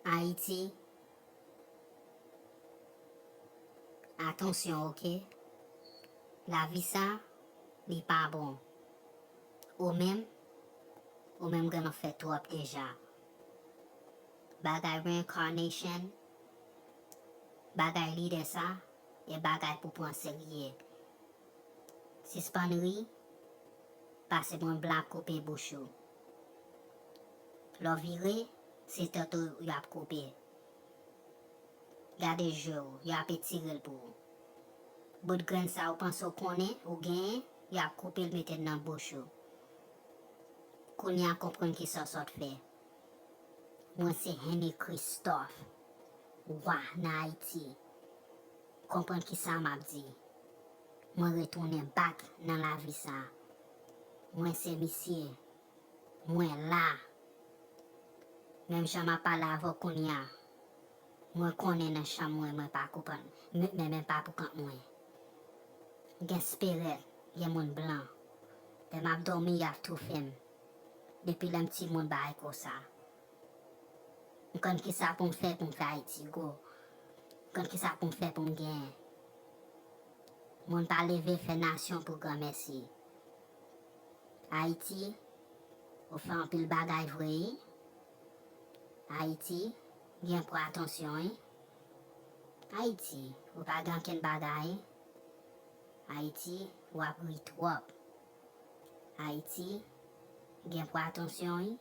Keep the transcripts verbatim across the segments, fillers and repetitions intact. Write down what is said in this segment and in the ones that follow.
Ayiti, atansyon, oke? Lavi sa, li pa bon. Ou menm, ou menm genlè fè twòp deja. Bagay reincarnation, bagay lidè sa, e bagay pou pran serye. Sispann ri, pase moun blan ap koupe bouch ou. Lè w vire, se tèt ou y ap koupe. Gade je w, y ap etire l pou ou. Bout grenn sa ou panse w konnen, ou genyen, y ap koupe l mete l nan bouch ou. Kounye a konprann kisa w sot fè. Mwen se Henry Christophe, wa nan Ayiti. Konprann kisa m ap di. Mwen retounen back nan lavi sa. Mwen se misye. Mwen la. Menm jan m ap pale avè w kounye a. Mwen konnen nan chanm mwen, mwen pa konprann. Men, men, men pa pou kont mwen. Gen spirèt, gen moun blan. Lè m ap dòmi, y ap toufe m. Depi lè m timoun bagay konsa. M konn kisa pou m fè pou m fè Ayiti gwo. M konn kisa pou m fè pou m genyen. Moun pa leve fè nasyon pou granmèsi. Ayiti, ou fè anpil bagay vre, wi. Ayiti, gen pou atansyon, wi. Ayiti, ou pa gen ankenn bagay. Ayiti, w ap ri twòp. Ayiti, gen pou atansyon, wi.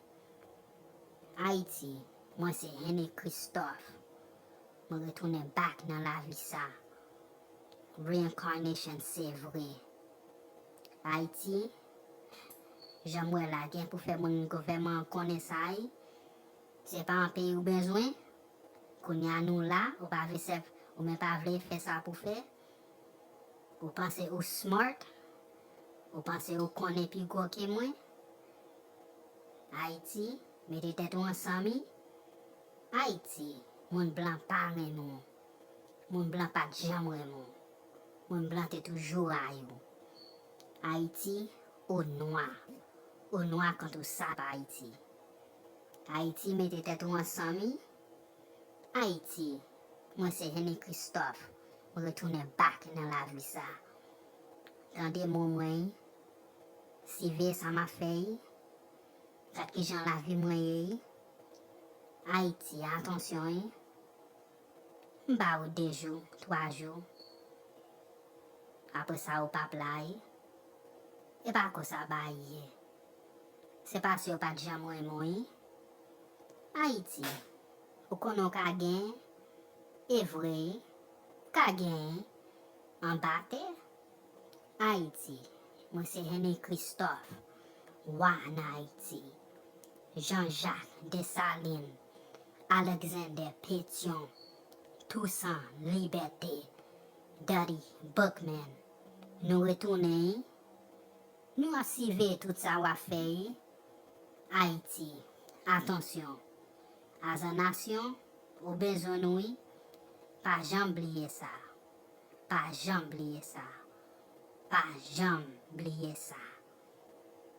Ayiti, mwen se Henry Christophe. Mwen retounen back nan lavi sa. Reincarnation se vre. Ayiti, jan m wè la, gen pou fè moun gouvènman an konnen sa, wi. Se pa yon peyi ou bezwen. Kounye a nou la, ou pa vle sèv, ou menm pa vle fè sa pou fè. Ou panse ou smart? Ou panse ou konnen pi gwo ke mwen? Ayiti, mete tèt ou ansanm, wi. Ayiti, moun blan pa renmen w. Moun blan pa t janm renmen w. Moun blan te toujou rayi w. Ayiti, au noir. Au noir quand on sap Ayiti. Ayiti, mete tèt ou ansanm, wi. Ayiti, mwen se Henry Christophe. Mwen retounen back nan lavi sa. Tande mo mwen, wi. Siveye sa m ap fè, wi. Gad kijan lavi mwen ye, wi. Ayiti, atansyon, wi. M ba ou de jou, twa jou. Apre sa, ou p ap la, wi. E pa konsa bagay ye. Se paske yo pa t janm renmen w, wi. Ayiti, ou konnen w ka genyen, e vre, wi. Ou ka genyen anba tè. Ayiti, mwen se Henry Christophe, wa nan Ayiti. Jean-Jacques Dessalines, Alexander Pétion, Toussaint Louverture, Dutty Boukman. Nou retounen, wi. Nou ap siveye tout sa w ap fè, wi. Ayiti, atansyon. As a nasyon, ou bezwen nou, wi. Pa janm bliye sa. Pa janm bliye sa. Pa janm bliye sa.